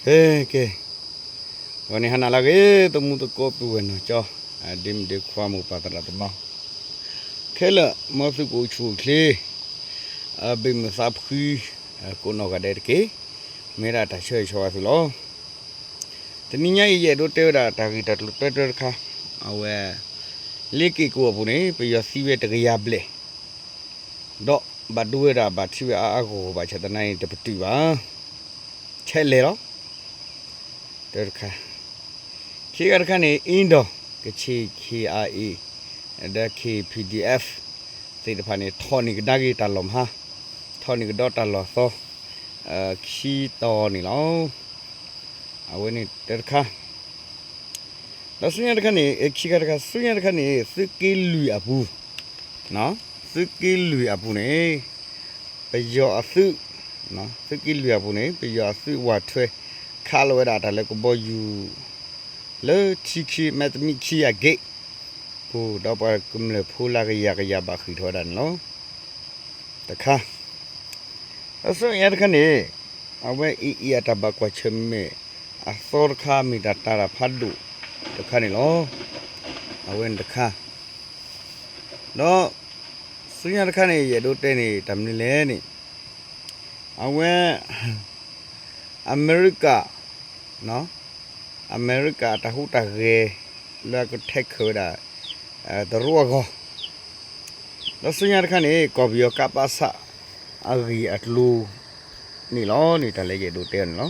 ကဲ, ဂီၤန့ၣ်ဟါနၤလၢအဂ့ၤ သမူသကိးပုၢ်ဝဲၢ်နီၢ်ကၠီ, ဒ့မုၣ်ဒ့ခွါမိၢ်ပၢ်သရၣ်သမါ ခဲလၢာ် မ်သုကအိၣ်ဆူၣ်အိၣ်ချ့ အဘ့ၣ်မုာ်သးဖှံ ကိးနီၢ်ဂၤဒဲးတက့ၢ်. မ့ၢ်ဒၣ်တၢ်ဆၢဂ့ၤဆၢဝါသုလီၤ. တနံၤညါအံၤ ယအဲၣ်ဒိးတဲဝဲဒၣ်တၢ်ဂ့ၢ်တၢ်ကျိၤတၢတၢတခါ, အဝဲ လ့က့ၣ်ကိၣ်အပူၤန့ၣ် ပယီၤသံဝဲတကယၤဘျဲၣ် ဒီးဘၣ်ဒိဝဲဒၣ်ဘၣ်ထံဝဲအါအါဂီၢ်ဂီၢ် ဘၣ်ဆၣ်သနာ်က့န့ၣ် တပတုာ်ဘၣ် ထဲလဲၣ်လီၤ. တၢတခါ, ခံဂၤတခါန့ၣ် အ့ဒီး ကချ့ၣ် ခ့ၣ်အါအ့ၣ် ဒီး ခ့ၣ် ပီၣ်ဒီၣ်အၣ် သ့ၣ်တဖၣ်န့ၣ် ထီၣ်န့ၢ်ကဒါက့ၤတၢ်လီၢ်မဟါ, ထီၣ်န့ၢ်ကဒီးတၢ်လီၢ်သီ ခံတီၤန့ၣ်လီၤ. အဝဲန့ၣ်တၢတခါ ဒီးဆူညါတခါန့ၣ် ခံခါတခါ ဆူညါတခါန့ၣ် သုးက့လွံၢ်အပူၤ, သုးက့လွံၢ်အပူၤန့ၣ် ပယီၤအသုး, သုးက့လွံၢ်အပူၤန့ၣ် ပယီၤအသုးဝးထွဲ ခးလီၤဝဲဒၣ်တၢ်လၢကဘီယူၤ လၢထံခံ မဲာ်သမံးခံအဂ့ၢ် ပူၤ ဒီးပှၤကမျၢၢ်ဖိလၢကယၤကယၤဘၣ်ဃ့ၢ်ထီၣ်ဝဲဒၣ်န့ၣ်လီၤ. တခါ ဒီးဆူညါတခါန့ၣ် အဝဲအံၤအံၤအတၢ်ဘၣ်ကွၢ်ဆၢၣ်မဲာ် အသီတခါ မ့ၢ်တၢ်တာ်တၢ်ဖးဒိၣ်တခါန့ၣ်လီၤ. အဝဲန့ၣ်တခါ ဒီးဆူညါတခါန့ၣ် ယအဲၣ်ဒိးတဲန့ၣ် တၢ်မနုၤလဲၣ်န့ၣ် အဝဲ အမဲရကၤ အမဲရကၤအတၢ်ဟူးတၢ်ဂဲၤ လၢအကထဲးခၢၣ်ဝဲဒၣ် တရူးအဂီၢ် ဒီးဆူညါတခါန့ၣ် ကီၢ်ပယီၤ ကပစ အဂ့ၢ်အကျိၤန့ၣ်လီၤန့ၣ် တၢ်လၢယအဲၣ်ဒိးတဲန့ၣ်လီၤ.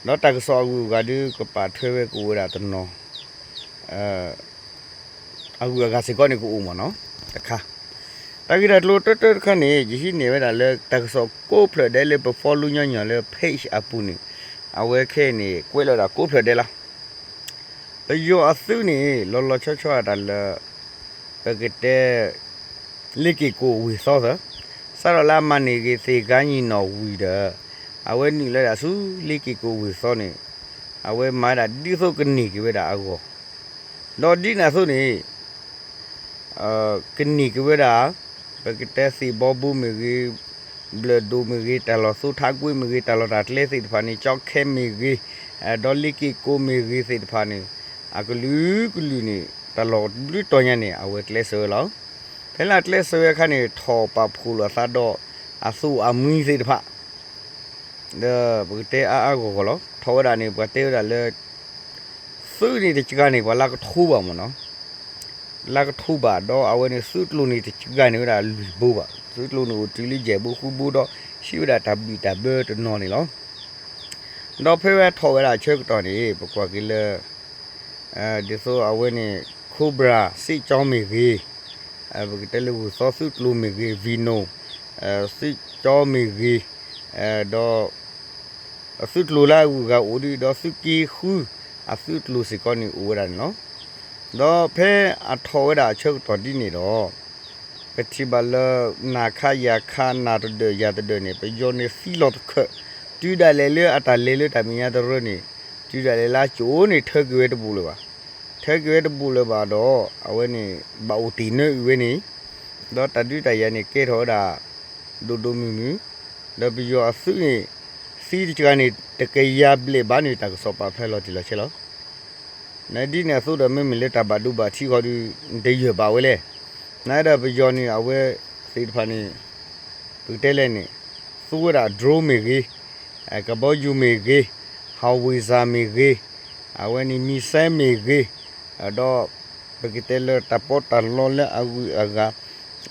ဒီးတၢ်ကစီၣ်အဂုၤအဂၤဒုး ကပာ်ထွဲဝဲကအိၣ်ဝဲဒၣ်တနီၤ အဂုၤအဂၤစ့ၢ်ကီးန့ၣ်ကအိၣ်မ့ၢ်နီၤ တခါ တၢ်ဂ့ၢ်တၢ်ကျိၤတၢတၢတခါန့ၣ် ယဟံးန့ၢ်ဝဲဒၣ်လၢတၢ်ကစီၣ်ကိးဖျၢၣ်ဒဲးလၢပ follow ညီညီလၢ page အပူၤန့ၣ် အဝဲခဲအံၤန့ၣ် ကွဲးလီၤဒၣ်ကိးဖျၢၣ်ဒဲးလီၤ. ပယီၤအသုးန့ၣ် လီၤလီၤဆီဆီအတၢ်လၢ ပကတဲ လ့က့ၣ်ကိၣ်ဝ့ၢ်သီသၢ စးထီၣ်လၢအမၤန့ၢ်က့ၤသ့ၣ်ကါညီနီၢ်ဝံၤဒီး အဝဲနုာ်လီၤဒၣ်ဆူလ့က့ၣ်ကိၣ်ဝ့ၢ်သီန့ၣ် အဝဲမၤဒၣ်ဒ်သိးကန့ၢ်က့ၤဝဲဒၣ်အဂီၢ် ဒီးဒ်န့ၣ်အသိးန့ၣ် ကန့ၢ်က့ၤဝဲဒၣ် ပကတဲသ့ၣ်ဘီဘိမ့ၢ်ဂ့ၤ, ဘျၢၣ်ဒိၣ်မ့ၢ်ဂ့ၤ, တၢ်လီၢ်သိထးကွ့မ့ၢ်ဂ့ၤ, တၢ်လီၢ်တၢ်ကျဲသ့ၣ်တဖၣ်န့ၣ် ကၠီခဲမ့ၢ်ဂ့ၤ, ဒီးလ့က့ၣ်ကိၣ်မ့ၢ်ဂ့ၤသ့ၣ်တဖၣ်န့ၣ် အကလုာ်ကလုာ်န့ၣ် တၢ်လီၢ်ဘျုးတီၤညါန့ၣ် အဝဲကျဲးစၢးဝဲလီၤ. ဖဲလၢအကျဲးစၢးဝဲအခါန့ၣ် ထီၣ်ပာ်ဖှိၣ်လိာ်အသးဒီး အသူၣ်အမှံသ့ၣ်တဖၣ် ဒီးပကတဲအါအါဂီၢ်ဂီၢ်လီၤ. ထီၣ်ဝဲဒၣ်န့ၣ် ပှၤတဲဝဲဒၣ်လၢ သုးန့ၣ်တစှၤန့ၣ် ပှၤလၢကထိဘၣ်မ့ၢ်နီၤ, လၢကထိဘၣ်ဒီးအဝဲန့ၣ် သုးကျိၤန့ၣ်တစှၤန့ၢ်ဝဲဒၣ်လွံၢ်ဘိဘၣ်. သုးကျိၤန့ၣ်အိၣ်တုၤလၢယဲၢ်ဘိဃုဘိဒီး ဟံးဝဲဒၣ်တၢ်ဘံၣ်တၢ်ဘၢတနီၤန့ၣ်လီၤ. ဒီးဖဲဝဲထီၣ်ဝဲဒၣ်အဆၢကတီၢ်န့ၣ် ပကွၢ်က့ၤလၢ ဒ်သိးအဝဲန့ၣ် Cobra စ့ၣ်ကၠီမ့ၢ်ဂ့ၤ, ပကတဲလၢဝ့ၢ်သီသုးကျိၤမ့ၢ်ဂ့ၤ, Vino သုးကၠီမ့ၢ်ဂ့ၤ, ဒီး သုးကျိၤလၢအဂုၤအဂၤအိၣ်ဒံး ဒီးသုးက့ဃု အသုးကျိၤစ့ၢ်ကီးန့ၣ်အိၣ်ဝဲဒၣ်န့ၣ်လီၤ. ဒီးဖဲအထီၣ်ဝဲဒၣ်အဆၢကတီၢ်ဒ်န့ၣ်ဒီး ပထံၣ်ဘၣ်လၢ နၤခါယၤခါ နၤတဒၢးယၤတဒၢးန့ၣ် ပယီၤန့ၣ်သံလီၤတခၢး, တုၤဒၣ်လဲာ်လၢအတၢ်လဲၤလၢတၢ်မဲာ်ညါတရၢန့ၣ် တုၤဒၣ်လဲာ်လၢအကၠိန့ၣ် ထၢက့ၤဝဲတဘူးလၢၤဘၣ်. ထၢက့ၤဝဲတဘူးလၢၤဘၣ်ဒီး အဝဲန့ၣ် ဘၣ်အိၣ်တ့ၢ်နၢအုၣ်ဝဲန့ၣ် ဒီးတၢ်ဒုးတၢ်ယၤန့ၣ် ကဲထီၣ်ဝဲဒၣ် ဒိၣ်ဒိၣ်မုၢ်မုၢ်, ဒီးပယီၤအသုးန့ၣ် သံတစှၤန့ၣ် တကယၤဘျဲၣ်ဘၣ်န့ၣ် တၢ်ကစီၣ်ပာ်ဖျါလီၤတံၢ်လီၤဆဲးလီၤ. နဒ်န့ၣ်အသိးဒီး မ့မ့ၢ်လၢတၢ်ဘၣ်ဒိဘၣ်ထံးဃီဒီး နတယၢၢ်ဘၣ်ဝဲလဲၣ်. နဒီးပယီၤန့ၣ် အဝဲသ့ၣ်တဖၣ်န့ၣ် ပကတဲလဲၣ်န့ၣ် သူဝဲဒၣ် drone မ့ၢ်ဂ့ၤ, ကဘီယူၤမ့ၢ်ဂ့ၤ, howitzer မ့ၢ်ဂ့ၤ, အဝဲန့ၣ် missile မ့ၢ်ဂ့ၤ, ဒီး ပကတဲလၢတၢ်ပီးတၢ်လီလၢအဂုၤအဂၤ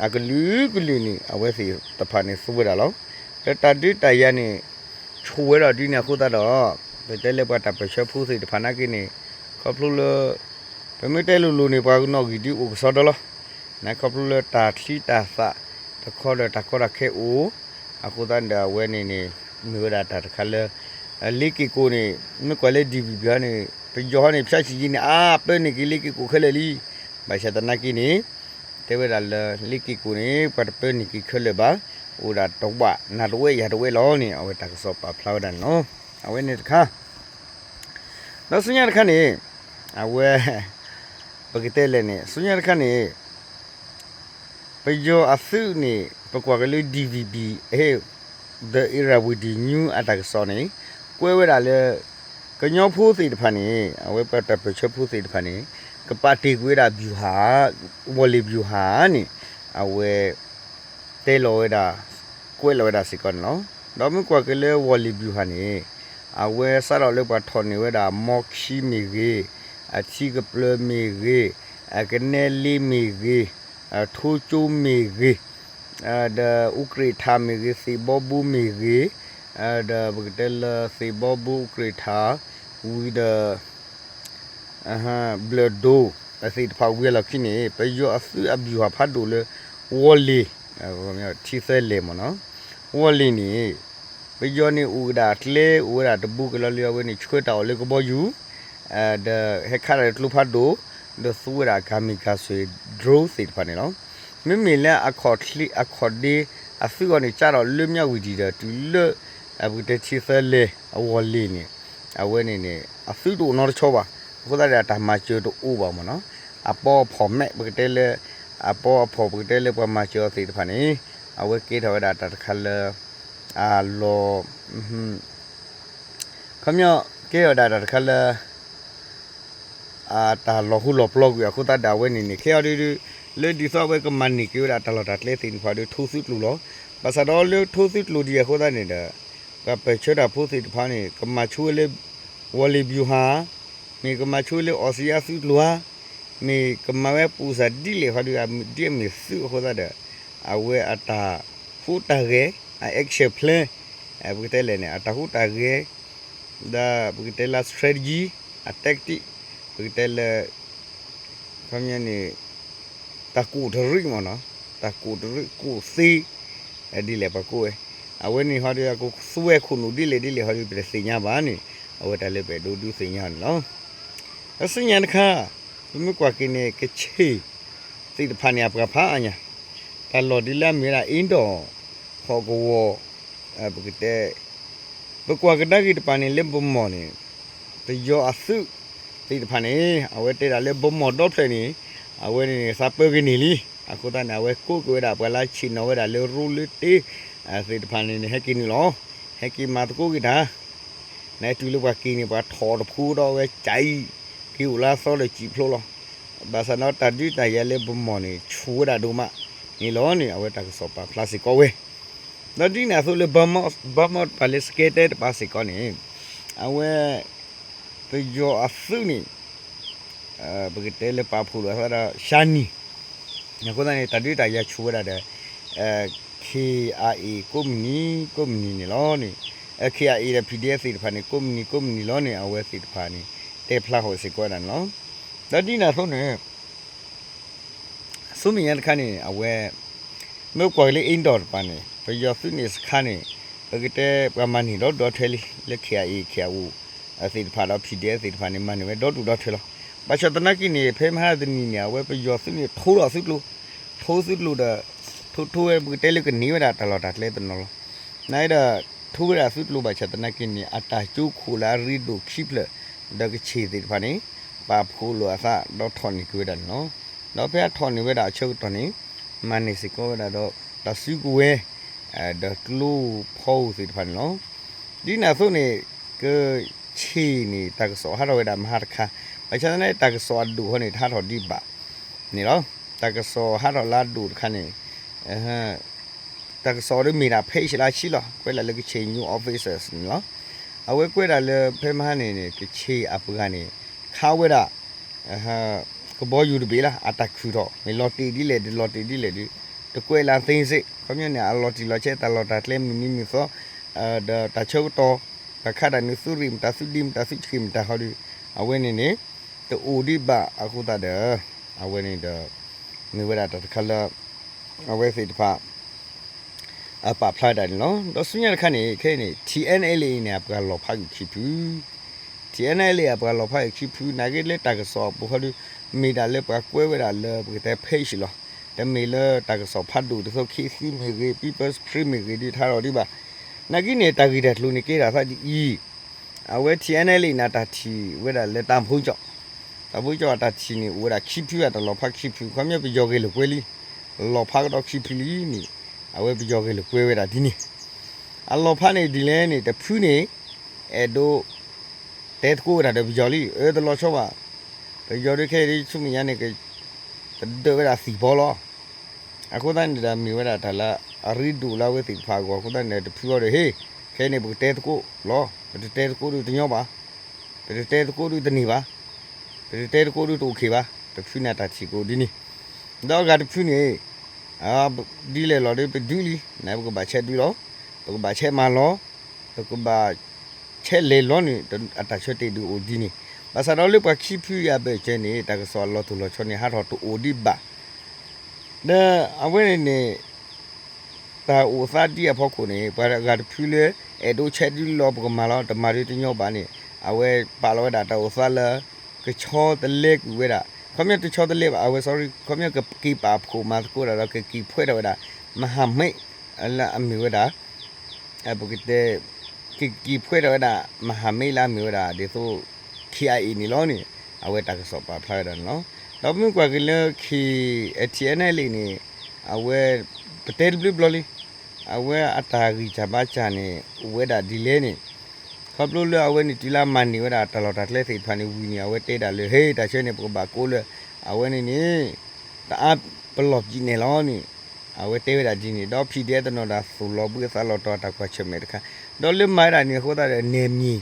အကလုာ်ကလုာ်န့ၣ် အဝဲသ့ၣ်တဖၣ်န့ၣ်သူဝဲဒၣ်လီၤ. ဒီးတၢ်ဒုးတၢ်ယၤန့ၣ် ဆိၣ်ဝဲဒီးဒ်န့ၣ်အဃိသတးဒီး ပတဲလၢပှၤတၢ်ပၢၢ်ဆၢဖိသ့ၣ်တဖၣ်နာ်က့န့ၣ် ခီဖျိလၢ ပမ့ၢ်တဲလိၤလိၤန့ၣ် ပှၤကနီၣ်ဂံၢ်ဒုးအိၣ်ကစီဒီလီၤ. နခီဖျိလၢတၢ်ချံတၢ်သၣ်တခီဒီးတၢ်ကီတၢ်ခဲအိၣ် အဃိသတးဒီးအဝဲန့ၣ်န့ၣ် မ့ၢ်ဝဲဒၣ်တၢ်တခါလၢ လ့က့ၣ်ကိၣ်န့ၣ် မ့ၢ်ကွၢ်လၢ DVB ဟီန့ၣ် ပယီၤဟီန့ၣ် ဖျါဆံးယံၤန့ၣ် အါပၢန့ၢ်က့ၤလ့က့ၣ်ကိၣ်ခဲလၢာ်လံ. ဘၣ်ဆၣ်သနာ်က့န့ၣ် တဲဝဲဒၣ်လၢလ့က့ၣ်ကိၣ်န့ၣ် ပှၤတပၢန့ၢ်က့ၤခဲလၢာ်ဘၣ်, အိၣ်ဒၣ်တဝၣ် နၤတဝဲယၤတဝဲလီၤန့ၣ် အဝဲတၢ်ကစီၣ်ပာ်ဖျါဝဲဒၣ်န့ၣ်လီၤ. အဝဲန့ၣ်တခါ ဒီးဆူညါတခါန့ၣ် အဝဲ ပကတဲလဲၣ်န့ၣ် ဆူညါတခါန့ၣ် ပယီၤအသုးန့ၣ် ပကွၢ်က့ၤလၢ DVB အဟ့ၣ် The Irrawaddy News အတၢ်ကစီၣ်န့ၣ် ကွဲး ကွဲဝဲဒၣ်လၢ ကညီဖိသ့ၣ်တဖၣ်န့ၣ် အဝဲပှၤတၢ်ပၢၢ်ဆၢဖိသ့ၣ်တဖၣ်န့ၣ် ကပာ်တ့ၢ်ကွံာ်ဝဲဒၣ် ဗျူဟာ, ဝီၢ်လ့ၣ်ဗျူဟာန့ၣ် အဝဲ တဲလီၤဝဲဒၣ် ကွဲးလီၤဝဲဒၣ်စ့ၢ်ကီးန့ၣ်လီၤ. ဒီးမ့ၢ်ကွၢ်က့ၤလၢဝီၢ်လ့ၣ်ဗျူဟာန့ၣ် အဝဲစးထီၣ်လၢပှၤထီၣ်န့ၢ်ဝဲဒၣ် မီခံမ့ၢ်ဂ့ၤ, အထံကပျၢၤမ့ၢ်ဂ့ၤ, အကနဲလ့မ့ၢ်ဂ့ၤ, အထိကၠိမ့ၢ်ဂ့ၤ, ဒီးအူကြ့ၣ်ထၣ်မ့ၢ်ဂ့ၤ, သ့ၣ်ဘီဘူမ့ၢ်ဂ့ၤ, ဒီးပကတဲလၢသ့ၣ်ဘီဘူ အူကြ့ၣ်ထၣ် ဝံၤဒီး ဘျၢၣ်ဒိၣ် အသ့ၣ်တဖၣ်ဝံၤအလီၢ်ခံန့ၣ် ပယီၤအသုးအဗျူဟာဖးဒိၣ်လၢ ဝီၢ်လ့ၣ် ထံသၢလဲၢ်မ့ၢ်နီၤ, ဝီၢ်လ့ၣ်န့ၣ် ပယီၤန့ၣ်အိၣ်ဝဲဒၣ်အကျဲ အိၣ်ဝဲဒၣ်တဘိကလီလံ အဝဲန့ၣ်ဆှၢတၢ်အီၣ်လၢကဘီယူၤ ဒီးဟဲခးတၢ်လၢကျိဖးဒိၣ် ဒီးသူဝဲဒၣ် kamikaze drone သ့ၣ်တဖၣ်န့ၣ်လီၤ. မ့မ့ၢ်လၢအခီၣ်ဒ့ အသုးအီၤန့ၣ် ကၢ်ထီၣ်လၢမၠၣ်ဝတံၣ်ဒီး တုၤလၢ ပကတဲထံသၢလဲၢ် အဝီၢ်လ့ၣ်န့ၣ် အဝဲန့ၣ်န့ၣ် အသုးတအိၣ်နီတဆီဘၣ်. အဃိသတးဒီး အတၢ်မၤစၢၤတအိၣ်ဘၣ်မ့ၢ်နီၤ. အပီအဖီၣ်မဲာ် ပကတဲလၢ အပီအဖီၣ် ပကတဲလၢပှၤမၤစၢၤအီၤသ့ၣ်တဖၣ်န့ၣ် အဝဲကဲထီၣ်ဝဲဒၣ်တၢ်တခါလၢ အလီၤ ခီပညီ ကဲထီၣ်ဝဲဒၣ်တၢ်တခါလၢ အတၢ်လီၤဟူလီၤပျီကွံာ်အဃိသတးဒီး အဝဲန့ၣ်န့ၣ် ခဲအံၤဒုး လၢဒ်သိးအဝဲကမၤန့ၢ်က့ၤဝဲဒၣ်တၢ်လီၢ်တၢ်ကျဲသ့ၣ်တဖၣ်ဒီး ထိသုးကျိၤလီၤ. ဘၣ်ဆၣ်ဒီးလၢထိသုးကျိၤဒံးအဃိသတးန့ၣ်ဒီး ပှၤပၢၢ်ဆၢတၢ်ဖိသ့ၣ်တဖၣ်န့ၣ် ကမၤဆိဝဲလၢ ဝီၢ်လ့ၣ်ဗျူဟာ မ့ၢ်ကမၤဆိဝဲလၢ အီစံယါသုးကျိၤဧါ, မ့ၢ်ကမၤဝဲပူၤစၢ်ဒ်လဲၣ်ဃီဒီး ဒ်အမ့ၢ်သုးအဃိသတးဒီး အဝဲအတၢ်ဟူးတၢ်ဂဲၤ အ action plan ပကတဲလဲၣ်န့ၣ် အတၢ်ဟူးတၢ်ဂဲၤ ဒီးပကတဲလၢ strategy အ tactic ပကတဲလၢ ခီပညီန့ၣ် တၢ်ကိၢ်တရံးမ့ၢ်နီၤ, တၢ်ကိၢ်တရံးကိၢ်သ့ ဒ်လဲၣ်ပှၤကိးဝဲ, အဝဲန့ၣ်ဟီဒီး အကသူဝဲခိၣ်နူာ်ဒ်လဲၣ်ဒ်လဲၣ်ဟီဒီး ပတသ့ၣ်ညါဘၣ်န့ၣ် အဝဲတၢ်လၢပအဲၣ်ဒိးဒုးသ့ၣ်ညါန့ၣ်လီၤ. ဒီးဆူညါတခါ ပမ့ၢ်ကွၢ်က့ၤန့ၣ် ကဆ့ၣ်သ့ၣ်တဖၣ်န့ၣ် အပှၤဖးအါညါ တၢ်လီၢ်ဒ်လၢအမ့ၢ်ဝဲဒၣ် အ့ဒီး ဟီၣ်ကဝီၤ ပကတဲ ပကွၢ်ကဒါက့ၤတပၤန့ၣ် လၢဘမီၢ်န့ၣ် ပယီၤအသုးသ့ၣ်တဖၣ်န့ၣ် အဝဲတဲဒၣ်လၢဘမီၢ်ဒီဖျၢၣ်န့ၣ် အဝဲန့ၣ်သးပၢက့ၤန့ၢ်လံ. အဃိသတးန့ၣ် အဝဲကိးက့ၤဝဲဒၣ်ပှၤလၢဆ့ၣ်နီၤဝဲဒၣ်လၢရိလၢတ့ သ့ၣ်တဖၣ်န့ၣ်န့ၣ် ဟဲက့ၤန့ၣ်လီၤ. ဟဲက့ၤမၤသကိးက့ၤတၢ် နတုၤလၢပှၤက့ၤန့ၣ် ပှၤထီၣ်တဖုဒီးအဝဲကၠံ က့ၤအိၣ်လၢအသီဒီးစံာ်ဖျိလီၤ. ဘၣ်ဆၣ်ဒီးတၢ်ဒုးတၢ်ယၤလၢဘမီၢ်န့ၣ် ဆူၣ်ဝဲဒၣ်ဒိၣ်မးန့ၣ်လီၤန့ၣ် အဝဲတၢ်ကစီၣ်ပာ်ဖျါစ့ၢ်ကီးဝဲ ဒီးဒ်န့ၣ်အသိးလၢ ဘမီၢ်တပၤလၢ စကဲတဲတပၤစ့ၢ်ကီးန့ၣ် အဝဲ ပယီၤအသုးန့ၣ် ပကတဲလၢပာ်ဖှိၣ်လိာ်အသးဒီး ရှါနံၤ အဃိသတးန့ၣ် တၢ်ဒုးတၢ်ယၤဆူၣ်ဝဲဒၣ်ဒီး KIA ကိးမုၢ်နံၤ ကိးမုၢ်နံၤန့ၣ်လီၤန့ၣ် KIA ဒီး PDF သ့ၣ်တဖၣ်န့ၣ် ကိးမုၢ်နံၤ ကိးမုၢ်နံၤလီၤန့ၣ် အဝဲသ့ၣ်တဖၣ်န့ၣ် တဲဖျါဃီၤစ့ၢ်ကီးဝဲဒၣ်န့ၣ်လီၤ. ဒီးဒ်န့ၣ်အသိးန့ၣ် ဆူမဲာ်ညါတခါန့ၣ် အဝဲ မ့ၢ်ကွၢ်က့ၤလၢ အ့ဒီးတပၤန့ၣ် ပယီၤသုးန့ၣ်စခါန့ၣ် ပကတဲပှၤမၤန့ၢ်ဒီဒူၣ်ဒီထၢလံ လၢ KIA KIO သ့ၣ်တဖၣ်ဒီး PDF သ့ၣ်တဖၣ်န့ၣ် မၤန့ၢ်ဝဲဒီဒူၣ်ဒီထၢလီၤ. ဘၣ်ဆၣ်သနာ်က့န့ၣ် ဖဲမဟါတနံၤန့ၣ် အဝဲပယီၤသုးန့ၣ် ထိလီၤသုးကျိၤ ထိသုးကျိၤဒီး ထိထိဝဲပကတဲလၢကန့ၢ်ဝဲဒၣ်တၢ်လီၢ်တၢ်ကျဲတနီၤလီၤ. နာ်ဒီး ထိဝဲဒၣ်သုးကျိၤဘၣ်ဆၣ်သနာ်က့န့ၣ် အတၢ်ကၠိခိၣ်လၢအရ့ဒိၣ်ခံဖျၢၣ် ဒီးကဆ့ၣ်သ့ၣ်တဖၣ်န့ၣ် ပာ်ဖှိၣ်လိာ်အသးဒီးထီၣ်န့ၢ်က့ၤဝဲဒၣ်န့ၣ်လီၤ. ဒီးဖဲအထီၣ်န့ၢ်ဝဲဒၣ်အဆၢကတီၢ်န့ၣ် မၤန့ၢ်စ့ၢ်ကီးဝဲဒၣ်ဒီး တၢ်စုကဝဲၤ ဒီးကျိဖီဧိၤသ့ၣ်တဖၣ်န့ၣ်လီၤ. ဒ်န့ၣ်အသိးန့ၣ် ကဆ့ၣ်န့ၣ် တၢ်ကစီၣ်ဟးထီၣ်ဝဲဒၣ်မဟါတခါ ဘၣ်ဆၣ်သနာ်က့ တၢ်ကစီၣ်အဒိၣ်ဃီန့ၣ် တဟးထီၣ်ဒံးဘၣ်န့ၣ်လီၤ. တၢ်ကစီၣ်ဟးထီၣ်လၢအဒိၣ်တခါန့ၣ် တၢ်ကစီၣ်ဒီးမ့ၢ်ဒၣ် page လၢဆံလီၤ. ကွဲးလၢ Kachin News Office န့ၣ်လီၤ. အဝဲကွဲးဒၣ်လၢဖဲမဟါန့ၣ်န့ၣ် ကဆ့ၣ်အပှၤန့ၣ် ခးဝဲဒၣ် ကဘီယူၤတဘ့ၣ်လၢ အတၢ်ခုၣ်ထီၣ် မ့ၢ်လီၤတံၢ်ဒ်လဲၣ်ဒီး လီၤတံၢ်ဒ်လဲၣ်ဒီး တကွဲးလၢ သ့စ့ၣ် ခီပညီန့ၣ် အလီၤတံၢ်လီၤဆဲး တၢ်လီၢ်တၢ်ကျဲမုၢ်နံၤမုၢ်သီ ဒီးတၢ်ဆၢကတီၢ် တၢ်ခးတၢ်နုာ်သုးရ့ၣ်မတၤ သုးဒံမတၤ သုးဆံးမတၤဟီဒီး အဝဲန့ၣ်န့ၣ် တအိၣ်ဒံးဘၣ်အဃိသတးဒီး အဝဲန့ၣ်ဒီး မ့ၢ်ဝဲဒၣ်တၢ်တခါလၢ အဝဲသ့ၣ်တဖၣ် အပာ်ဖျါဒၣ်န့ၣ်လီၤ. ဒီးဆူညါတခါန့ၣ် ခဲအံၤန့ၣ် ထံၣ်အဲၣ်အဲလ်အ့န့ၣ် အပှၤလီၤဖးဂ့ၢ်ခံဖု ထံၣ်အဲၣ်အဲလ်အ့အပှၤလီၤဖးဂ့ၢ်ခံဖု နာ်က့လၢတၢ်ကစီၣ်အပူၤဟီဒီး မ့ၢ်ဒၣ်လၢပှၤကွဲးဝဲဒၣ်လၢပကတဲ page လီၤ. တမ့ၢ်လၢတၢ်ကစီၣ်ဖးဒိၣ်ဒ်သိး ခေတ်သစ် မ့ၢ်ဂ့ၤ People's Spring မ့ၢ်ဂ့ၤဒီး တဟးထီၣ်ဒံးဘၣ်. နာ်က့န့ၣ် တၢ်ဂ့ၢ်တၢ်ကျိၤန့ၣ်ကဲထီၣ်သးဒ်အံၤ အဝဲထံၣ်အဲၣ်အဲလ်အ့န့ၣ် အတၢ်ထံၣ်ဝဲဒၣ်လၢတၢ်ဖိကၠီၣ် တၢ်ဖိကၠီၣ်အတၢ်ထံၣ်န့ၣ် အိၣ်ဝဲဒၣ်ခံဖု အတၢ်လီၤဖးခံဖု ခီပညီပယီၤဂဲၤလိာ်ကွဲလံ လီၤဖးကဒီးခံဖုလံန့ၣ် အဝဲပယီၤဂဲၤလိာ်ကွဲဝဲဒၣ်ဒ်န့ၣ် အလီၤဖးန့ၣ်ဒ်လဲၣ်န့ၣ် တဖုန့ၣ် အဲၣ်ဒိး တဲသကိးဝဲဒၣ်ဒီးပယီၤလံ အၢ တလီၤဆီဘၣ်. ပယီၤဒုးခဲအံၤဒုးဆူမဲာ်ညါန့ၣ် က တဒၢးဝဲဒၣ်သံၣ်ဘီလီၤ. အဃိသတးန့ၣ်ဒီးမ့ၢ်ဝဲဒၣ်တၢ်လၢအရ့ဒိၣ်လၢအဝဲသ့ၣ်တဖၣ်အဂီၢ် အဃိသတးန့ၣ်ဒီးတဖုအီၤဒီး ဟ့ၣ် ခဲအံၤန့ၣ် ပကတဲသကိးလီၤ. ပတတဲသကိးဒုးတညီဘၣ်. ပတတဲသကိးဒုးတန့ၢ်ဘၣ်. ပတတဲသကိးဒုးတအိၣ်ခ့ဘၣ်. တဖုန့ၣ်အတၢ်ထံၣ်ကအိၣ်ဒ်န့ၣ် ဒီးအဂၤတဖုန့ၣ် ဒ်လဲၣ်လီၤဒီးပဒုးလံ နပကဘၣ်ဆဲးဒုးလီၤ. ပကဘၣ်ဆဲးမၤလီၤ. ပကဘၣ် ဆဲးလဲၤလီၤန့ၣ် အတၢ်ဆၢတဲာ်ဒုးအိၣ်ဒ်န့ၣ်. ဘၣ်ဆၣ်ဒီးလၢပှၤခံဖုအံၤအဘၢၣ်စၢၤန့ၣ် တၢ်ကစီၣ်အလီၤတိၢ်လီၤဆီန့ၣ် ဟးထီၣ်တအိၣ်ဒံးဘၣ်. ဒီးအဝဲန့ၣ်န့ၣ် တၢ်အိၣ်သးဒ်အဖီခိၣ်န့ၣ် ပှၤအဂၤတဖုလၢ အဲၣ်ဒိးဆဲးဒုးလီၤ ပကမၤလီၤ တမၤဒုးတညီဘၣ်န့ၣ် အဝဲပာ်လီၤဝဲဒၣ်တၢ်အိၣ်သးလၢ ကဆီတလဲကွံာ်ဝဲဒၣ် ခီပညီတဆီတလဲဘၣ် အဝဲ sorry ခီပညီကက့ၤပာ်ဖှိၣ်မၤသကိးတၢ်ဒီး ကက့ၤဖှဲးထီၣ်ဝဲဒၣ် မဟာမိတ် လၢအမ့ၢ်ဝဲဒၣ် ပကတဲ ကက့ၤဖှဲးထီၣ်ဝဲဒၣ် မဟာမိတ် လၢအမ့ၢ်ဝဲဒၣ်ဒ်သိး KIA န့ၣ်လီၤန့ၣ် အဝဲတၢ်ကစီၣ်ပာ်ဖျါဝဲဒၣ်န့ၣ်လီၤ. ဒီးပမ့ၢ်ကွၢ်က့ၤလၢ K TNLA န့ၣ် အဝဲ ပတဲတဘျုးဘျီလံ အဝဲအတၢ်ဂံၢ်စၢ်ဘါစၢ်န့ၣ် အိၣ်ဝဲဒၣ်ဒ်လဲၣ်န့ၣ် ခီဖျိလၢအဝဲန့ၣ်တုၤလၢအမၤန့ၢ်ဝဲဒၣ်တၢ်လီၢ်တၢ်ကျဲသ့ၣ်တဖၣ်န့ၣ်ဝံၤန့ၣ် အဝဲတဲဒၣ်လၢ ဟ့ တၢ်ဆၢန့ၣ် ပကဘၣ်ကိးလၢ အဝဲန့ၣ်န့ၣ် တအါပလီၢ်ပံးနဲၣ်လီၤန့ၣ် အဝဲတဲဝဲဒၣ်ဒ်န့ၣ် ဒီး PDF တနီၤဒၣ်သိၣ်လီၤဘှံးအသးလီၤတီၤအတၢ်ကွၢ်ဆၢၣ်မဲာ်တခါ ဒီးလၢမၤဝဲဒၣ်န့ၣ် အဃိသတးဒီး နယ်မြေ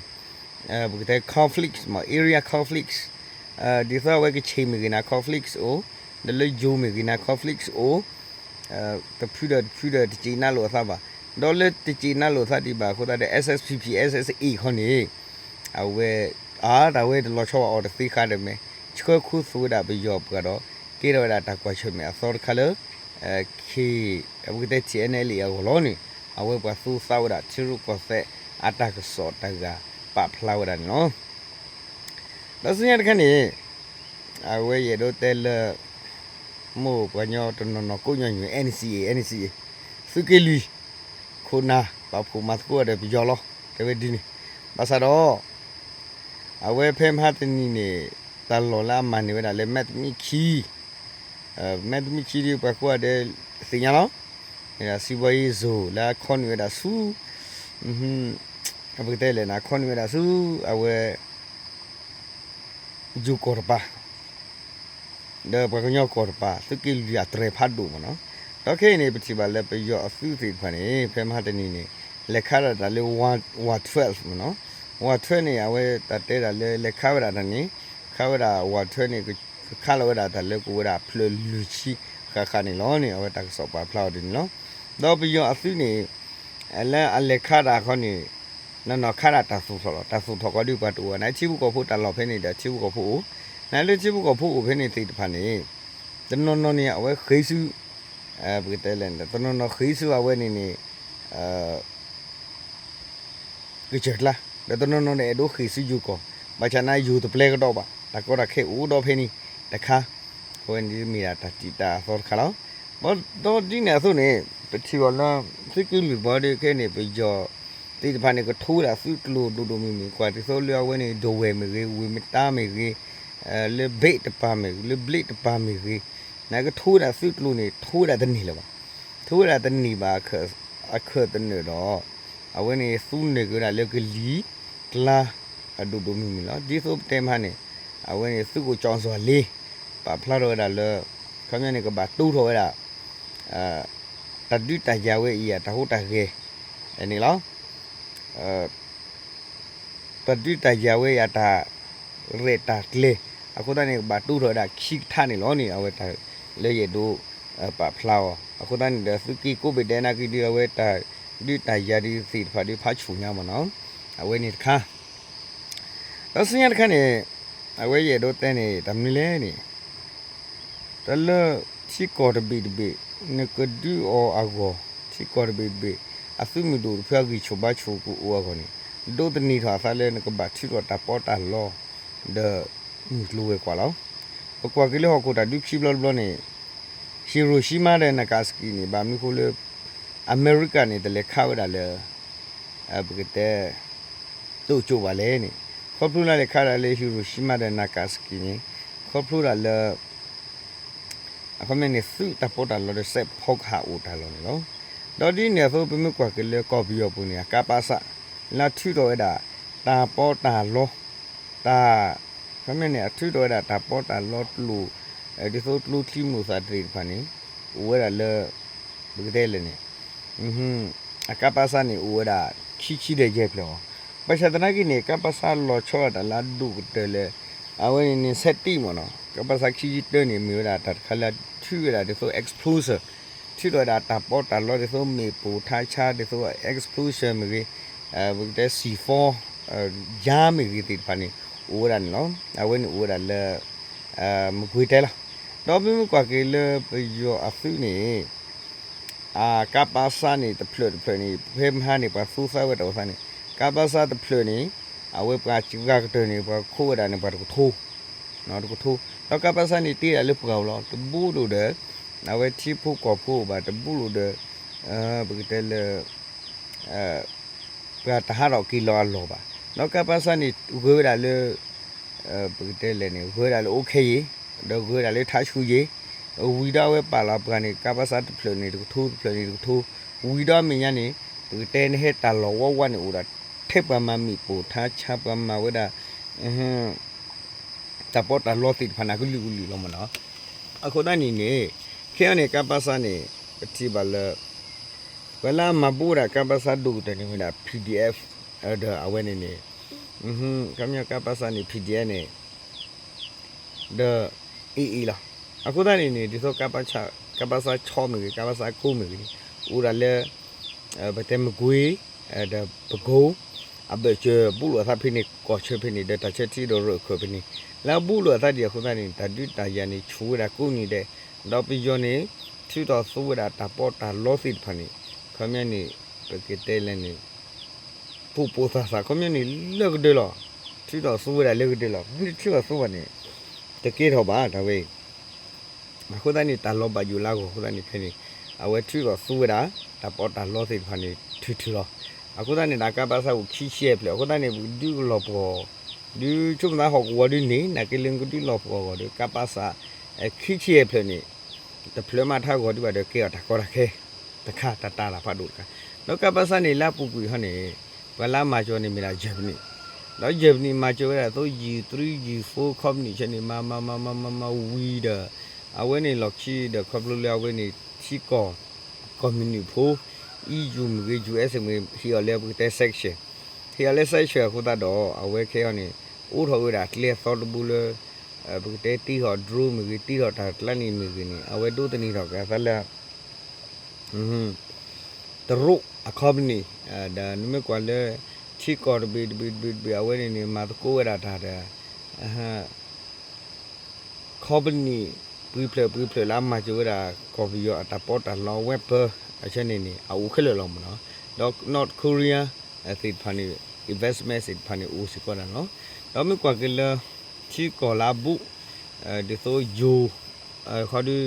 ပကတဲ conflict မ့ၢ် area conflicts ဒ်သိးအဝဲကခ့ၣ်မ့ၢ်ဂ့ၤန့ၣ် conflicts အိၣ် ဒီးလၢယိၤမ့ၢ်ဂ့ၤန့ၣ် conflicts အိၣ် တဖုဒီးတဖုဒီးတစံးနါလိာ်အသးဘၣ် ဒီးလၢတစံးနါလိာ်အသးဒံးဘၣ်အဃိသတးဒီး SSPP SSA ခီန့ၣ် အဝဲ အါတၢ်ဝဲတလီၤဆီဘၣ်အီၤတသ့ဃာ်ဒီးမဲာ် ဆှၢခူသူၣ်ဝဲဒၣ်ပယီၤပှၤဒီး ကဲထီၣ်ဝဲဒၣ်တၢ်ကွၢ်ဆၢၣ်မဲာ်အသီတခါလၢ ခ့ၣ် ပကတဲ TNLA အဂီၢ်လီၤန့ၣ် အဝဲပှၤသူသးဝဲဒၣ် ထံရူၢ်ကီၢ်သဲးအတၢ်ကစီၣ်တဂၤပာ်ဖျါဝဲဒၣ်န့ၣ်လီၤ. ဒီးဆူညါတခါန့ၣ် အဝဲယအဲၣ်ဒိးတဲလၢ မိၢ်ပှၤကညီတနီၤနီၤကိးညီနုၢ် NCA NCA သုးက့လွံၢ် ခိၣ်နၢ် ပာ်ဖှိၣ်မၤသကိးဒီးပယီၤလီၤ တဲဝဲဒ်န့ၣ် ဘၣ်ဆၣ်ဒီး အဝဲဖဲမဟါတနံၤန့ၣ် တၢ်လီၢ်လၢအမၤန့ၢ်ဝဲဒၣ်လၢမဲးသမံးခံ မဲးသမံးခံဒ်ပှၤကိးဂၤဒဲးသ့ၣ်ညါလီၤ. စီးပွားရေးဇုန် လၢအခီနုာ်ဝဲဒၣ်ဆူ ပကတဲလဲၣ်န့ၣ် အခီနုာ်ဝဲဒၣ်ဆူ အဝဲ ယိၤကီၢ်တပၤ ဒီးပှၤကညီကီၢ်တပၤ သုးက့လွံၢ်အတြဲၤဖးဒိၣ်မ့ၢ်နီၤ. ဒီးခဲအံၤန့ၣ် ပထံၣ်ဘၣ်လၢပယီၤအသုးသ့ၣ်တဖၣ်န့ၣ် ဖဲမဟါတနံၤန့ၣ် လဲၤခးဒၣ်တၢ်လၢ ဝါ ဝါ twelve မ့ၢ်နီၤ. ဝါ twelve န့ၣ် အဝဲတၢ်တဲဒၣ်လၢလဲၤခးဝဲဒၣ်တၢ်န့ၣ် ခးဝဲဒၣ် ဝါ twelve န့ၣ် ကခးလီၤဝဲဒၣ်တၢ်လၢကအိၣ်ဝဲဒၣ်ဖျၢၣ်လွံၢ်ဆံဃၣ်ဃၣ်န့ၣ်လီၤန့ၣ် အဝဲတၢ်ကစီၣ်ပာ်ဖျါအီၤဒ်န့ၣ်လီၤ. ဒီးပယီၤအသုးန့ၣ် လၢအလဲၤခးဒၣ်ခီန့ၣ် နီၢ်နီၢ်ခးဒၣ်တၢ်သူၣ်ထီၣ်လီၤ. တၢ်သူၣ်ထီၣ်ဃီဒုးပှၤတအိၣ်ဘၣ်န့ၣ် ထံဖိကီၢ်ဖိတၢ်လီၢ်ဖဲန့ၣ်ဒီးထံဖိကီၢ်ဖိအိၣ် န့ၣ်လၢထံဖိကီၢ်ဖိအိၣ်ဖဲန့ၣ်သ့ၣ်တဖၣ်န့ၣ် တနီၤနီၤန့ၣ် အဝဲဃ့ၢ်ဆူ ပကတဲလဲၣ်န့ၣ် တနီၤနီၤဃ့ၢ်ဆူအဝဲန့ၣ်န့ၣ် ကစၢၢ်ကျါ ဒီးတနီၤနီၤန့ၣ် အဲၣ်ဒိးဃ့ၢ်ဆူယိၤကီၢ် ဘၣ်ဆၣ်န့ၣ်ယိၤတပျဲကဒီးဘၣ် တၢ်ကီတၢ်ခဲအိၣ်ဒီးဖဲန့ၣ်တခါ အဝဲန့ၣ်မ့ၢ်ဒၣ်တၢ်တံာ်တာ်အသီတခါလီၤ. ဒီးဒ်န့ၣ်အသိးန့ၣ် ပထံၣ်အီၤလၢ သုးက့လွံၢ်ဘီဒီးခဲအံၤန့ၣ် ပယီၤသ့ၣ်တဖၣ်န့ၣ် ကထိဝဲဒၣ်သုးကျိၤဒိၣ်ဒိၣ်မုၢ်မုၢ် ကွၢ်ဒ်သိးလၢအဝဲန့ၣ် ဒဝဲၢ်မ့ၢ်ဂ့ၤ ဝ့ၢ်မတါမ့ၢ်ဂ့ၤ လၢဘ့းတပၤမ့ၢ်ဂ့ၤ လၢဘျ့းတပၤမ့ၢ်ဂ့ၤ န့ၣ်ကထိဝဲဒၣ်သုးကျိၤန့ၣ် ထိဝဲဒၣ်တန့ၢ်လၢၤဘၣ်. ထိဝဲဒၣ်တန့ၢ်ဘၣ် အခၢၣ်သနၢၣ်ဒီး အဝဲန့ၣ်သူန့ၢ်က့ၤဝဲဒၣ်လၢကလံၤကျါ အဒိၣ်ဒိၣ်မုၢ်မုၢ်လီၤ. ဒ်သိးပတဲမဟါန့ၣ် အဝဲန့ၣ်သုးခိၣ် စီၤစွာ်လ့ ပာ်ဖျါထီၣ်ဝဲဒၣ်လၢ ခီပညီန့ၣ် ကဘၣ်တိထီၣ်ဝဲဒၣ် တၢ်ဒုးတၢ်ယၤဝဲအံၤအတၢ်ဟူးတၢ်ဂဲၤန့ၣ်လီၤ. တၢ်ဒုးတၢ်ယၤဝဲအံၤအတၢ်ရဲၣ်တၢ်ကျဲၤ အဃိသတးန့ၣ် ကဘၣ်တိထီၣ်ဝဲဒၣ်ခံကထါန့ၣ်လီၤန့ၣ် အဝဲတၢ်လၢယအဲၣ်ဒိးပာ်ဖျါအီၤ အဃိသတးန့ၣ်ဒီး သုးက့ကိးဘ့ၣ်ဒဲးနာ်က့ဒုး အဝဲတၢ်ဒုးတၢ်ယၤဒုးသ့ၣ်တဖၣ်ဒုးဖးဆူၣ်ညါမ့ၢ်နီၤ အဝဲန့ၣ်တခါ ဒီးဆူညါတခါန့ၣ် အဝဲယအဲၣ်ဒိးတဲန့ၣ် တၢ်မနုၤလဲၣ်န့ၣ် တၢ်လၢထံကီၢ်တဘ့ၣ်တဘ့ၣ် နကဒုးအီၤအဂီၢ် ထံကီၢ်တဘ့ၣ်တဘ့ၣ် အသုးမုၢ်ဒိၣ်တဖုအဂံၢ်ဆူၣ်ဘါဆူၣ်ကအိၣ်အဂီၢ်န့ၣ် ဒိးသန့ၤထီၣ်အသးလၢနကဘၣ်ထုးထီၣ်တၢ်ပီးတၢ်လီ ဒီးမုၢ်ကျိၤဝဲၤကွာ်လီၤ. ပကွၢ်က့ၤလၢဟီၣ်ခိၣ်တၢ်ဒုးခံဘျီတဘျီန့ၣ် ဟံၣ်ရိၣ်ၡံမါဒီးနၢ်ကးစကံန့ၣ် ဘၣ်မနုၤဃိလၢ အမဲရကၤန့ၣ် တလဲၤခးဝဲဒၣ်လၢ ပကတဲ တိကၠိဘၣ်လဲၣ်န့ၣ် ခီဖျိလၢလဲၤခးဒၣ်လၢဟံၣ်ရိၣ်ၡံမါဒီးနၢ်ကးစကံန့ၣ် ခီဖျိဒၣ်လၢ အခီပညီန့ၣ် သုးတၢ်ပီးတၢ်လီဒီးစဲးဖီကဟၣ်အိၣ်တၢ်လီၢ်န့ၣ်လီၤ. ဒီးဒ်န့ၣ်အသိး ပမ့ၢ်ကွၢ်က့ၤလၢကီၢ်ပယီၤပူၤန့ၣ် ကပစ လၢထုးထီၣ်ဝဲဒၣ် တၢ်ပီးတၢ်လီ, တၢ်, ခီပညီန့ၣ် အထုးထီၣ်ဝဲဒၣ်တၢ်ပီးတၢ်လီကျိာ်, ဒ်သိးကျိချံမျိာ်သၣ်တရံးတဖၣ်န့ၣ် အိၣ်ဝဲဒၣ်လၢ ပကတဲလဲၣ်န့ၣ် အကပစၢ်န့ၣ် အိၣ်ဝဲဒၣ်ခံဆံဒီးယဲၢ်ဖျၢၣ်အီၤ, ဘၣ်ဆၣ်သနာ်က့န့ၣ် ကပစၢ်လီၤဆီဒၣ်တၢ်လၢအဒိၣ်ကတၢၢ်လၢ အဝဲန့ၣ်န့ၣ် စဲးတံၣ်မ့ၢ်နီၤ, ကပစၢ်ခံဆံတၢန့ၣ် မ့ၢ်ဝဲဒၣ်တၢ်တခါလၢထုးဝဲဒၣ်ဒ်သိး explosive, ထုးထီၣ်ဝဲဒၣ်တၢ်ပီးတၢ်လီဒ်သိးမ့ၣ်ပိၢ်ထါဆါဒ်သိး explosive မ့ၢ်ဂ့ၤ, ပကတဲ စံၣ်ဖီ, ယါမ့ၢ်ဂ့ၤသ့ၣ်တဖၣ်န့ၣ် အိၣ်ဝဲဒၣ်န့ၣ်လီၤ. အဝဲန့ၣ်အိၣ်ဝဲဒၣ်လၢ မကွ့ၤတဲလီၤ. ဒီးပမ့ၢ်ကွၢ်က့ၤလၢပယီၤအသုးန့ၣ် အကပစၢ်န့ၣ် တဖျၢၣ်တဖျၢၣ်န့ၣ် ဖဲမဟါန့ၣ် ပှၤသူသးဝဲတၢ်အိၣ်သးန့ၣ် ကပစၢ်တဖျၢၣ်န့ၣ် အဝဲပှၤစှၤကတၢၢ်န့ၣ် ပှၤခိးဝဲဒၣ်န့ၣ် ပှၤတကထိ, တကထိ, ဒီးကပစၢ်န့ၣ်တ့ဒၣ်လၢပှၤအိၣ်လီၤ. တဘူးလိာ်ဒီး အဝဲထံဖိကီၢ်ဖိအိၣ်ဘၣ်, တဘူးလိာ်ဒီး ပကတဲလၢ ပှၤတဟးထီၣ်က့ၤလီၤအလီၢ်ဘၣ်. ဒီးကပစၢ်န့ၣ် ဂဲၤဝဲဒၣ်လၢ ပကတဲလဲၣ်န့ၣ် ဂဲၤဝဲဒၣ်လၢအိၣ်ခဲအံၤ, ဒီးဂဲၤဝဲဒၣ်လၢထးဆူၣ်ယံၤ, ဝံၤဒီးအဝဲပာ်လီၤပှၤန့ၣ် ကပစၢ်တဖျၢၣ်န့ၣ်တကထိ, တဖျၢၣ်န့ၣ်တကထိ, ဝံၤဒီးအမဲာ်ညါန့ၣ် ပကတဲနဟဲတၢ်လီၢ်ဝဲဝဲန့ၣ်အိၣ်ဒီး ထဲပှၤမၤမ့ၣ်ပိၢ်ထါဆါ ပှၤမၤဝဲဒၣ် တၢ်ပီးတၢ်လီသ့ၣ်တဖၣ်န့ၣ် ကလုာ်ကလုာ်လီၤမ့ၢ်နီၤ. အဃိသတးန့ၣ်န့ၣ် ခဲအံၤန့ၣ် ကပစၢ်န့ၣ် ပထံၣ်ဘၣ်လၢ ပှၤလၢအမၤဘူၣ်ဝဲဒၣ်ကပစၢ်ဒိၣ်ကတၢၢ်န့ၣ်မ့ၢ်ဒၣ် PDF ဒီးအဝဲန့ၣ်န့ၣ် ခီပညီကပစၢ်န့ၣ် PDF န့ၣ် ဒီး AA လီၤ. အဃိသတးန့ၣ်န့ၣ် ဒ်သိး ကပစၢ်ဆီမ့ၢ်ဂ့ၤ ကပစၢ်ကိမ့ၢ်ဂ့ၤန့ၣ် အိၣ်ဒၣ်လၢ ပတဲမကွ့ၤ ဒီးပကိ အဘၢၣ်စၢၤ ဘူးလိာ်အသးဖဲန့ၣ် ကီၢ်ဆၢဖဲန့ၣ် ဒီးတၢ်ဆၢထံဒီးရၢၢ်ခၢၣ်ဖဲန့ၣ် လၢအဘူးလိာ်အသးဒံးအဃိသတးန့ၣ် တၢ်ဒုးတၢ်ယၤန့ၣ် ဆူၣ်ဝဲဒၣ်ကိးနံၤဒဲး, ဒီးပယီၤန့ၣ် ထုးထီၣ်သူဝဲဒၣ်တၢ်ပီးတၢ်လီသ့ၣ်တဖၣ်န့ၣ် ခီပညီန့ၣ် ပကတဲလဲၣ်န့ၣ် ပိာ်ပိာ်သၣ်သၣ် ခီပညီန့ၣ် လၢကဒၢလီၤ, ထုးထီၣ်သူဝဲဒၣ်လၢကဒၢလီၤ, မ့ၢ်ထုးထီၣ်သူဘၣ်န့ၣ် တကဲထီၣ်ဘၣ်တၢ်ဝဲအံၤ အဃိသတးန့ၣ် တၢ်လီၤဘၣ်ယိၣ်လၢအဂီၢ်အဃိသတးန့ၣ် ဖဲန့ၣ် အဝဲထုးထီၣ်သူဝဲဒၣ် တၢ်ပီးတၢ်လီသ့ၣ်တဖၣ်န့ၣ် ထုးထုးလီၤ. အဃိသတးန့ၣ် တၢ်ကပစၢ်အိၣ်ခံဆံဖျၢၣ် အဃိသတးန့ၣ် ပကဒုးကလီၤပှီၢ် ဒုးဆိကမိၣ်သးဟီၣ်ကဝီၤဒုးန့ၣ် နာ်က့လၢကဒုးလီၤပှီၢ်အဂီၢ်ဒီး ကပစၢ် ခံဆံဖျၢၣ်န့ၣ် တဖျၢၣ်မးထါဂီၤဒုးဘၣ်ဒီး ကဲအီၤတၢ်ကီတၢ်ခဲ တခါ တၢ်တၢ်တၢ်ဖးဒိၣ်တခါ, ဒီးကပစၢ်န့ၣ် လၢအပူၤကွံာ်ဟီန့ၣ် ပှၤလၢအမၤစၢၤန့ၣ်မ့ၢ်ဒၣ် Germany, ဒီး Germany မၤစၢၤဝဲဒၣ်သိး ယံၤသရံ ယံၤဖိ company ဆၢန့ၣ် မၤမၤမၤမၤမၤမၤဝံၤဒီး အဝဲန့ၣ်လီၢ်ခံဒီး ခီဖျိလၢအဝဲန့ၣ် ထံကီၢ် ကီၢ်မံၤနုာ်ဖိ EU မ့ၢ်ဂ့ၤ US မ့ၢ်ဂ့ၤ ဟ့ၣ်အီၤလၢပကတဲ sanction, ဟ့ၣ်အီၤလၢ sanction အဃိသတးဒီး အဝဲခဲအံၤန့ၣ် အိးထီၣ်ဝဲဒၣ်ကျဲအသီတဘိလၢ ပကတဲတ့ထီၣ် drone မ့ၢ်ဂ့ၤ တ့ထီၣ်တၢ်ကျါန့ၣ်မ့ၢ်ဂ့ၤန့ၣ် အဝဲဒိးသန့ၤထီၣ်က့ၤအသးလၢ တရူးအ company, ဒီးနမ့ၢ်ကွၢ်လၢ ထံကီၢ်တဘ့ၣ်တဘ့ၣ်တဘ့ၣ်တဘ့ၣ် အဝဲန့ၣ်န့ၣ် မၤသကိးဝဲဒၣ်တၢ်ဒီး company ပှဲၤဖျၢၣ်ပှဲၤဖျၢၣ်လၢအမၤစၢၤဝဲဒၣ် ကီၢ်ပယီၤအတၢ်ပီးတၢ်လီ weapon အဆၢန့ၣ်န့ၣ် အအိၣ်ခဲလၢာ်လီၤမ့ၢ်နီၤ, ဒီး North Korea သ့ၣ်တဖၣ်န့ၣ် investment သ့ၣ်တဖၣ်န့ၣ် အိၣ်စ့ၢ်ကီးဒၣ်လီၤ. ဒီးမ့ၢ်ကွၢ်က့ၤလၢ ထံကီၢ်လၢအဘူး ဒ်သိးယိၤ ခီဒု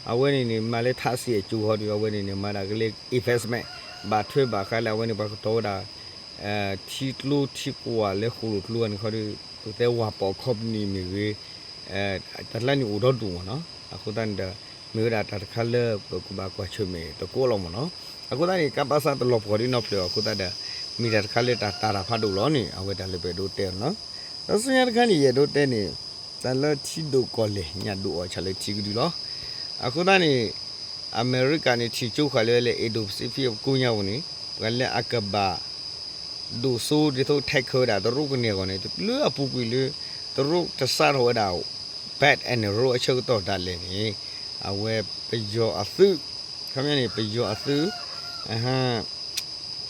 အဝဲန့ၣ်န့ၣ် မၤလၢထးစံၣ်အစိၤခီဒု အဝဲန့ၣ်န့ၣ် မၤဒၣ်က့ၤလၢ investment ဘၣ်ထွဲဘၣ်ဃးလၢအဝဲန့ၣ် ပှၤကတီၤဝဲဒၣ် ထံကျိထံကွၢ်လၢဃိၣ်လိၣ်ကျိန့ၣ်ခီဒု ပကတဲဝၤပီာ် company မ့ၢ်ဂ့ၤ တၢ်ကျါန့ၣ်အိၣ်ဒီဒူၣ်မ့ၢ်နီၤ, အဃိသတးန့ၣ်ဒီး မ့ၢ်ဝဲဒၣ်တၢ်တခါလၢပကဘၣ်ကွၢ်ဆၢၣ်မဲာ်သကိးလီၤမ့ၢ်နီၤ, အဃိသတးန့ၣ် ကပစၢ်တလီၤပှီၢ်ဒ်နီတဖျၢၣ်အဃိသတးဒီး မ့ၢ်တၢ်တခါလၢတၢ်တၢ်တၢ်ဖးဒိၣ်လီၤန့ၣ် အဝဲတၢ်လၢပအဲၣ်ဒိးတဲအီၤနီၤ, ဒီးဆူညါတခါန့ၣ် ယအဲၣ်ဒိးတဲန့ၣ် တၢ်လၢထံဒိၣ်ကီၢ်လဲၢ်ညၣ်ဒိၣ်အီၤဆၣ်လၢထံကဒုလီၤ, အဃိသတးန့ၣ် အမဲရကၤန့ၣ် ထံၣ်ကၠိဃာ်လၢလၢ Indo-Pacific အကိညါပူၤန့ၣ် ပှၤလၢအကဘၣ် ဒိၣ်စိဒ်သိး tackle ဝဲဒၣ်တရူးကန့ၢ်အဂီၢ်န့ၣ် လၢအပူၤကွံာ်လၢ တရူးတစးထီၣ်ဝဲဒၣ် Belt and Road အဆၢကတီၢ်ဒၣ်လဲာ်န့ၣ် အဝဲပယီၤအသုး ခီပညီန့ၣ် ပယီၤအသုး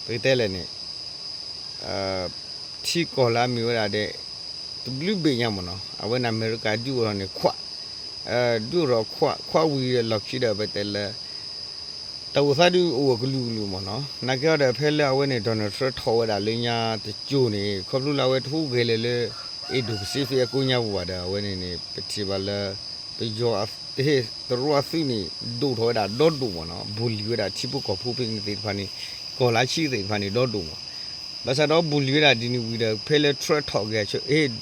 ပကတဲလဲၣ်န့ၣ် ထံကီၢ်လၢအမ့ၢ်ဝဲဒၣ်ဒီး တဘျုးဘ့ၣ်ညါမ့ၢ်နီၤ အဝဲန့ၣ်အမဲရကၤဒုးအိၣ်ထီၣ်န့ၣ် ခွး ဒုးအိၣ်ထီၣ်ခွး ခွးဝံၤဒီးလီၢ်ခံဒီး ပတဲလၢ တၢ်အိၣ်သးဒုးအိၣ်အကလုာ်ကလုာ်မ့ၢ်နီၤ, နာ်က့အီၤဒီး ဖဲလၢအဝဲန့ၣ် Donald Trump ထီၣ်ဝဲဒၣ်လၢညါတစိၤန့ၣ် ခီဖျိလၢအဝဲတဟူးဂဲၤလၢၤလၢ Indo-Pacific အကိညါပူၤဘၣ်ဒီး အဝဲန့ၣ်န့ၣ် ပထံၣ်ဘၣ်လၢ ပယီၤ တရူးအသုးန့ၣ် ဒိၣ်ထီၣ်ဝဲဒၣ်ဒီဒိၣ်မ့ၢ်နီၤ, ဘူးလံၤဝဲဒၣ်ထံဖိကီၢ်ဖိဖဲန့ၣ်သ့ၣ်တဖၣ်န့ၣ် ကီၢ်လၢဆံးသ့ၣ်တဖၣ်န့ၣ်ဒီဒိၣ်မ့ၢ်, ဘၣ်ဆၣ်ဒီးဘူးလံၤဝဲဒၣ်ဒ်န့ၣ်ဝံၤဒီး ဖဲလၢ Trump ထီၣ်က့ၤ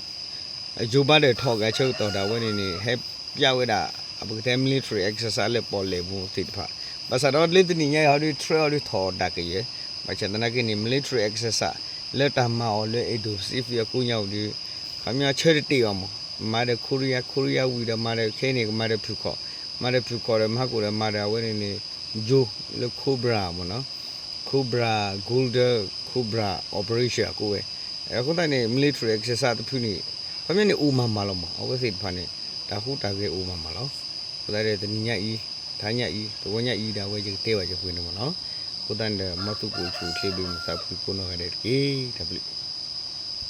အဆၢ Joe Biden ထီၣ်က့ၤအဆၢကတီၢ်ဒီး အဝဲန့ၣ်န့ၣ် ဟဲပျၢ်ဝဲဒၣ် ပကတဲ military exercise လၢပီၣ်လဲၣ်ပူၤသ့ၣ်တဖၣ်, ဘၣ်ဆၣ်ဒီးလၢတနံၤညါအံၤဟီဒုး Trump ဟီဒုးထီၣ်ဒၣ်ကယဲၢ်, ဘၣ်ဆၣ်သနာ်က့န့ၣ် military exercise လၢတၢ်မၤအီၤလၢ Indo-Pacific အကိးညါအိၣ်ဒီး ခီပညီဆၢတတ့ၢ်ဘၣ်မး, မၤဒီး Korea, Korea ဝံၤဒီး မၤဒီးခဲအံၤန့ၣ် ကမၤဒီးဖုၣ်ခီၣ်, မၤဒီးဖုၣ်ခီၣ်ဒီး မၤဟးကိၣ်ဒီး မၤဒီးအဝဲန့ၣ်န့ၣ် ယိၤ လၢ Cobra မးနီၤ, Cobra, Golden Cobra Operation အကိးဝဲ, အဃိသတးန့ၣ် military exercise တဖုန့ၣ် ခီပညီန့ၣ်အိၣ်မၤမးလီၤမး, အဝဲသ့ၣ်တဖၣ်န့ၣ် တၢ်ဟူးတၢ်ဂဲၤအိၣ်မၤမးလီၤ. အဃိသတးဒီး တနံၤညါအံၤ, တဟါညါအံၤ, တဂီၤညါအံၤဒီး အဝဲယကတဲဘၣ်ယပှဲၤန့ၣ်မးနီၤ. အဃိသတးန့ၣ်ဒီး မ်သုကအိၣ်ဆူၣ်အိၣ်ချ့ဘၣ်မုာ်သးဖှံကိးနီၢ်ဂၤဒဲးတက့ၢ်. တၢ်ဘျုး